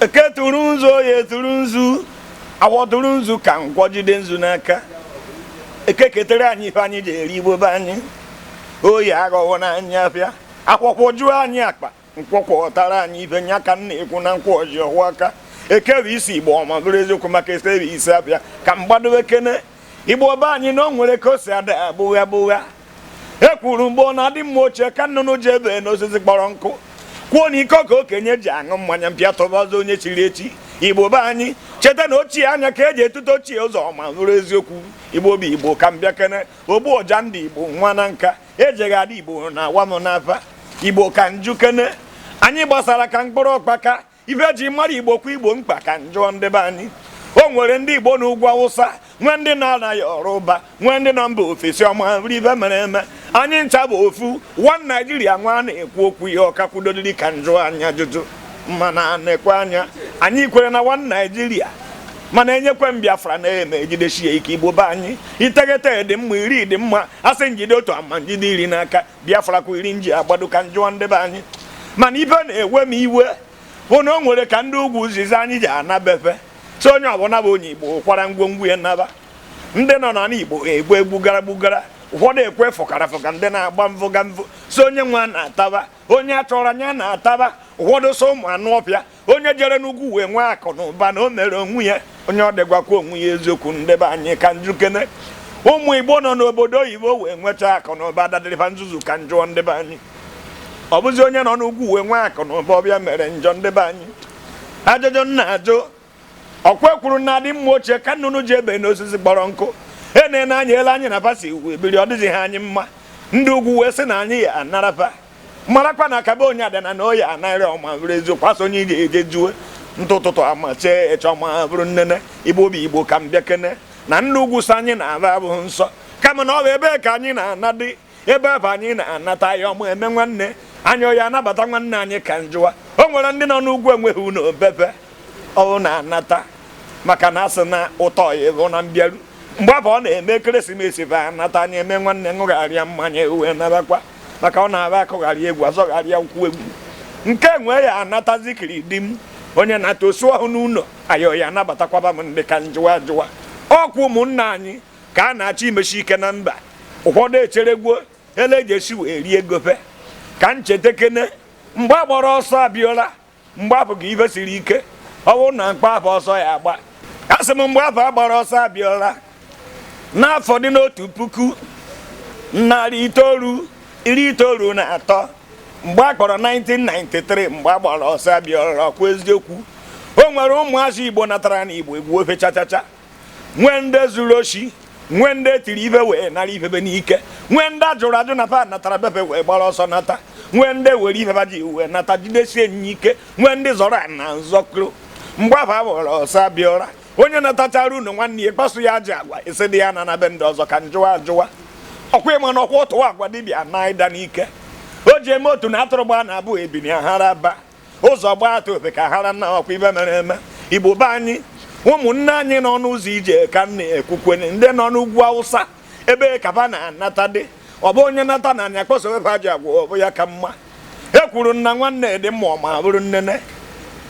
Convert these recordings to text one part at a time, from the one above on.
Eke tụrụ nzu, oye tụrụ nzu, awọ tụrụ nzu, ka nkwọ jide nzu n'aka. Eke ketere anyị ife anyị ji eri. Igbo be anyị, oyi aghọwo n'anya, afịa akwụkwọ juo anyị akpa, nkwọkwọtara anyị ife nya ka m na-ekwu na nkwọ ji ọhụ aka. Eke bụ isi Igbo, ọma bụrụ eziokwu, maka ese bụ isi afịa ka mgbadobe kene. Igbo be anyị, na o nwere ka o si ada agbụgha agbụgha. E kwuru mgbe ọ na-adị mma ochie ka nnụnụ ji ebe n'osisi kpọrọ nkụ, kwuo na iko ka okenye ji aṅụ mmanya, mpịa tụba ọzọ onye chiri echi. Igbo be anyị, cheta na ochie anya ka eji etute ochie ụzọ, ọma bụrụ eziokwu. Igbo bụ Igbo, ka m bịa kene ogbu ọja ndị Igbo nwa na nka ejeghị ada. Igbo na-awa m n'afa. Igbo, ka nju kene anyị gbasara ka mkpụrụ ọkpaka. Ife eji mara Igbo kwa Igbo mkpa, ka njụọ ndị be anyị. O nwere ndị Igbo n'ugwu Awụsa, nwee ndị na-anaghị ọrụ ụba, nwee ndị nọ mba ofesi. Ọma bụrụ ife mere eme, anyị ncha bụ ofu one Nigeria. Nwa na-ekwu okwu ihe ọka kwudoriri, ka njụ anyị ajụjụ, mana na-ekwe anya anyị kwere na one Nigeria, mana enyekwe m Biafra na-eme ejidesie ike. Igbo be anyị, iteghete dị mma, 10 dị mma, asị njide otu ama njide 10 n'aka. Biafra kwa 10 nji agbado, ka njụọ ndị be anyị. Mana ife na-ewe m iwe bụ na o nwere ka ndị ugwu zizi anyị ji anabefe so onye ọbụla bụ onye Igbo kwara ngwongwo ya naba. Ndị nọ n'ala Igbo egwu egbugara gbugara, ụfọdụ ekwe fụkara fụka, ndị na-agba mvụga mvụ so onye nwa na-ataba, onye achọrọ anya na-ataba. Ụfọdụ so ụmụ anụ ọfịa. Onye jere n'ugwu wee nwee akụ na ụba na o mere onwe ya, onye ọ dịgwakwa onwe ya eziokwu. Ndebe anyị, ka njukene ụmụ Igbo nọ n'obodo oyibo wee nweta akụ na ụba dadịrịfa nzuzu, ka njụọ ndebe anyị. Ọ bụzi onye nọ n'ugwu wee nwee akụ na ụba ọbịa mere njọ? Ndebe anyị, ajụjụ m na-ajụ, ọkwa ekwuru na adị mma ochie ka nnụnụ ji ebe n'osisi kpọrọ nkụ. Ene anya ele anyị na fasi wee biri, ọ dịghị ha anyị mma. Ndị ugwu wee sị na anyị ya anarafa, marakwa na akabe onye adana na oyi anaghịrị. Ọma bụrụ eziokwu, asị onye ije eje juwe ntụ ụtụtụ ama chee eche, ọma bụrụ nnene. Igbo bụ Igbo, ka m bịa kene na ndị ugwu sị anyị na-aba abụghị nsọ, kama na ọ bụ ebe ka anyị na-ana dị, ebe ebe anyị na-anata ya. Ọma eme nwanne anyị, oyi anabata nwanne anyị, ka njụwa. O nwere ndị nọ n'ugwu enweghị unu obepe ọ na-anata, maka na asị na ụtọ ya bụ na mbịaru. Mgbe afọ ọ na-eme ekeresimesi bụ anata, anyị eme nwanne, ṅụgharịa mmanya wee nabakwa, maka ọ na-aba akụgharị egwu, azọgharịa ụkwụ egwu nke nwee ya anata zikiri di m. Onye nata osu ọhụụ n'ụlọ ayọ ya anabatakwaba m. Ndị ka njụwa ajụwa, ọkwa ụmụnna anyị ka a na-achọ imechi ike na mba. Ụfọdụ echeregbuo ele eji esi wee rie gofe. Ka ncheta kene mgbe a gbara ọsọ abịọla, mgbe afọ ka ife siri ike. Ọ bụrụ na mkpa afọ ọsọ ya agba, asị m mgbe afọ agbara ọsọ abịọla n'afọ dị n'1993, mgbe a kpọrọ 1993, mgbe a gbara ọsọ abịọla. Ọkwa eziokwu, o nwere ụmụazị Igbo natara na Igbo egwu ofe chachacha, nwee ndị zuru oshi, nwee ndị etiri ife wee nara ifebe n'ike, nwee ndị ajụrụ ajụ na fa natara befe wee gbara ọsọ nata, nwee ndị were ifeba ji wee nata jidesie nyinye ike, nwee ndị zọrọ na nzọkụrụ. Mgbe afọ agbara ọsọ abịọra, onye natachara unu nwanne ya kpasu ya ajọ agwa, isi dị ya na be ndị ọzọ, ka njụwa ajụwa. Ọkwa ịma na ọkwa ụtụwa agwa dibịa na ịda n'ike o ji eme otu na atụrụ gbaa na abụ ebini ahara ba ụzọ gbaa atụ ofe ka hara nna. Ọkwa ibe mere eme. Igbo be anyị, ụmụnne anyị nọ n'ụzọ ije, ka m na-ekwukwenye ndị nọ n'ugwu Awụsa ebe kaba na-anata dị. Ọ bụ onye nata na anya kpọso ebe aja agwa, ọ bụ ya ka mma. E kwuru nna nwanne dị mma, ọma bụrụ nnene.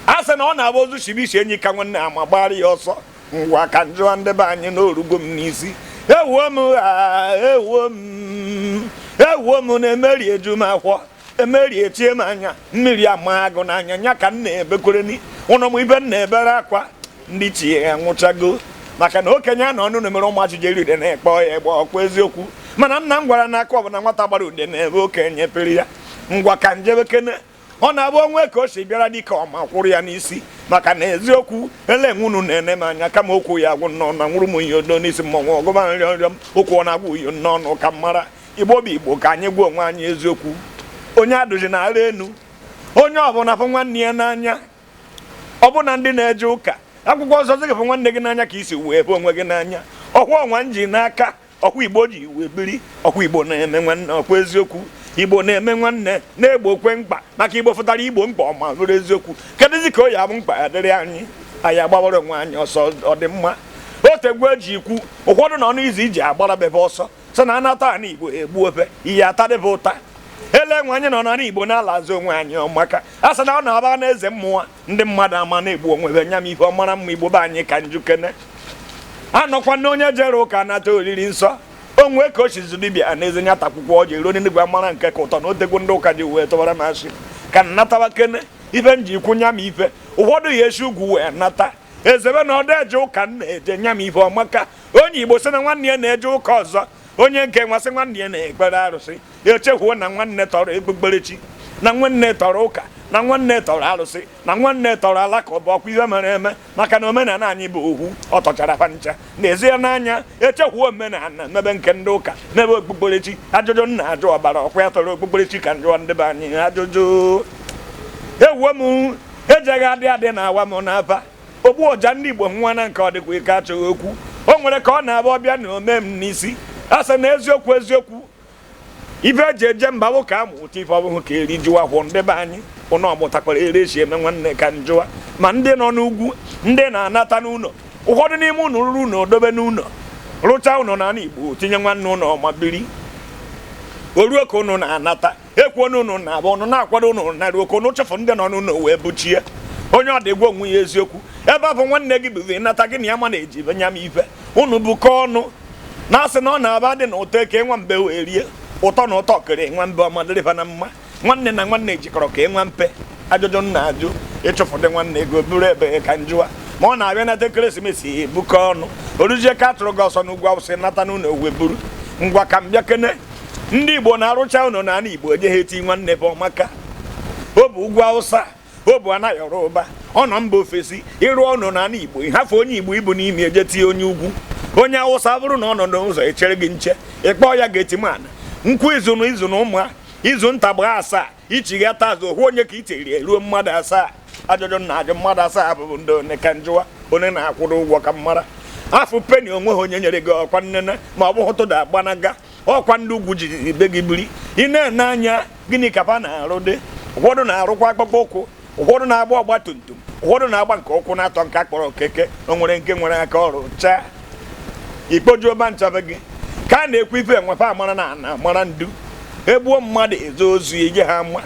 A sị na ọ na-abụ ozu shibisi enyi ka nwanne ama gbara ya ọsọ. Ngwa, ka njụa ndị be anyị na orugo m n'isi. Ewuo m, ewuo m, ewuo m na emeri eju m akwọ, emeri etie m anya mmiri, ama agụ n'anya nya ka m na-ebekwereni ụnụ m ibe m na-ebere akwa. Ndị chi ya nwụchago, maka na okenye a na ọnụ na mere ụmụachị jeri ude na-ekpe ya egbe. Ọkwa eziokwu, mana nna m gwara n'aka ọbụla nwata gbara ude na-ebe okenye pịrị ya. Ngwa, ka njebe kene. Ọ na-abụ onwe ka o si bịara dịka ọma kwụrụ ya n'isi, maka na eziokwu ele nwunu na-ene m anya kama okwu ya agwụ nnọọ na nwụrụ m ihe odo n'isi mmọnwụ ọgụma nrịọ nrịọ m okwu ọ na-agwụ uyo n'ọnụ ka m mara. Igbo bụ Igbo, ka anyị gwa onwe anyị eziokwu. Onye adụzi na-ara enu, onye ọbụla fụ nwanne ya n'anya, ọbụna ndị na-eje ụka, akwụkwọ nsọ sị gị fụ nwanne gị n'anya ka isi wee hụ onwe gị n'anya. Ọkwa ọnwa nji n'aka, ọkwa Igbo ji wee biri, ọkwa Igbo na-eme nwanne. Ọkwa eziokwu, Igbo na-eme nwanne na-egbo okwe mkpa, maka Igbo fụtara Igbo mkpa, ọma bụrụ eziokwu. Kedụzi ka o ya abụ mkpa ya dịrị anyị, anyị agbawara onwe anyị ọsọ? Ọ dị mma o tegwu eji ikwu. Ụfọdụ nọ n'izu iji agbara bebe ọsọ sị na anata ana Igbo egbu ofe ihe atadịbe ụta. Ele nwe anyị nọ n'ala Igbo na-ala azụ onwe anyị ọmaka. A sị na ọ na-aba na eze mmụọ ndị mmadụ ama na-egbu onwe ha nya m ife ọmara mma. Igbo be anyị, ka njukene anọkwa na onye jere ụka nata oriri nsọ onwe ka o sizi dibịa na eze nyata akwụkwọ ọ ji ruo n'eluigwe mara nke ka ụtọ na otegwu ndị ụka ji wee tụbara m asị ka nnatawa kene ife m ji kwụ nya m ife. Ụfọdụ ya esi ugwu wee nata ezebe na ọdụ eje ụka m na-eje nya m ife ọmaka. Onye Igbo sị na nwanne ya na-eje ụka ọzọ, onye nke nwasị nwanne ya na-ekpere arụsị, echefuo na nwanne tọrọ ekpukperechi, na nwanne tọrọ ụka, na nwanne tọrọ arụsị, na nwanne tọrọ alakụba. Ọkwa ihe mere eme maka na omenala anyị bụ ohu ọ tọchara fa ncha n'ezie n'anya. Echefuo omenala mebe nke ndị ụka, mebe okpukperechi. Ajụjụ nna ajụ, ọbara ọkwa ya tọrọ okpukperechi? Ka njụọ ndị be anyị ajụjụ. Ewuo m ejeghị adị adị na awa m n'afa ogbu ọja ndị Igbo nwa na nke ọ dịkwa ike achọghị okwu. O nwere ka ọ na-abụ ọbịa na ome m n'isi. A sị na eziokwu eziokwu, ife eji eje mba bụ ka amụ ụtọ ife, ọ bụghị ka eri jụwa hụ. Ndị be anyị ụnụ ọmụtakwara ere esi eme nwanne? Ka njụwa ma ndị nọ n'ugwu, ndị na-anata n'ụlọ. Ụfọdụ n'ime ụnụ rụrụ ụlọ dobe n'ụlọ, rụchaa ụlọ n'ala Igbo, tinye nwanne ụlọ ma biri. O ruo ka ụnụ na-anata, ekwuo na ụnụ na-abụ ụnụ na-akwado ụnụ narị oke ụnụ chefu ndị nọ n'ụlọ wee buchie. Onye ọ dị gwa onwe ya eziokwu, ebe ọ bụ nwanne gị bụ nata gị na ya ma na-eji nya m ife ụnụ bukọ ọnụ na-asị na ọ na-aba dị na ụtọ eke nwa mbe wee rie ụtọ na ụtọ kere nwa mbe ọma dịrịfa na mma. Nwanne na nwanne jikọrọ ka enwa mpe. Ajụjụ nna ajụ, ịchụfụdị nwanne ego buru ebe ka njụwa ma ọ na-abịa nata ekeresimesi ebukọ ọnụ oruzie ka atụrụ gị ọsọ n'ugwu awụsị nata n'ụlọ wee buru ngwa. Ka m bịa kene ndị Igbo na-arụcha ụlọ n'ala Igbo, eje ha eti nwanne bụ ọmaka. O bụ ugwu awụsa, o bụ anaghị ụba, ọ nọ mba ofesi ịrụ ụlọ n'ala Igbo, ịhafe onye Igbo ibu n'ime eje tie onye ugwu, onye awụsa. Bụrụ na ọ nọ n'ụzọ echere gị nche, ịkpọọ ya gateman nkwụ izu na izu na ụmụ izu nta gbaa 7 ichighata azụ hụ onye ka iteri eruo mmadụ 7. Ajụjụ na ajụ, mmadụ 7 bụ ndị one? Ka njụwa onye na-akwụrụ ụgwọ ka mara afụ peni onwe ha onye nyere gị ọkwa nnene ma ọ bụghị tụda gbanaga ọkwa ndị ugwu ji ibe gị biri. Ị na-ene anya gịnị ka fa na-arụ dị? Ụfọdụ na-arụkwa akpụkpọ ụkwụ, ụfọdụ na-agba ọgba tum tum, ụfọdụ na-agba nke ụkwụ na-atọ nke akpọrọ keke. O nwere nke nwere aka ọrụ chaa ikpojuo ba nchabe gị ka a na-ekwu ife enwefa amara na ana amara ndu egbuo mmadụ ezo ozu ije ha ama.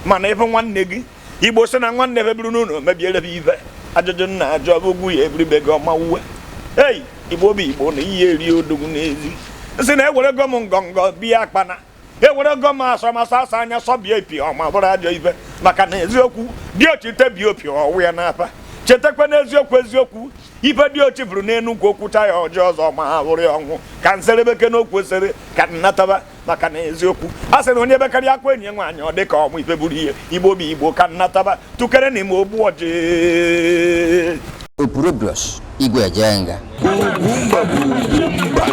Mana ife nwanne gị Igbo sị na nwanne ebe buru n'ụlọ mebiere ha ife. Ajụjụ nna ajụ, ọ bụ ugwu ya ebiribe gị ọma uwe? Ei, Igbo bụ Igbo na iyi eri odogwu n'ezi nsị na ewerego m ngọngọ bịa akpana, ewerego m asọmasọ asa anya sọbie epi ọma bụrụ ajọ ife maka na eziokwu diochi tebi opi ọwụ ya n'afa. Chetakwa n'eziokwu eziokwu, ife diochi bụrụ n'enu nkwu okwucha ya ọjọọ ọzọ ma ha bụrụ ya ọnwụ ka nserebeke n'okwu esere ka nnataba maka na eziokwu a sị na onye bekarị akwa enyi ya nwaanyị ọ dị ka ọmụ ife buru ihe. Igbo bụ Igbo, ka nnataba tụkere na ime ogbu ọjị. Opurobios Igwe Ejenga. Ugwumba bụ Ugwumba.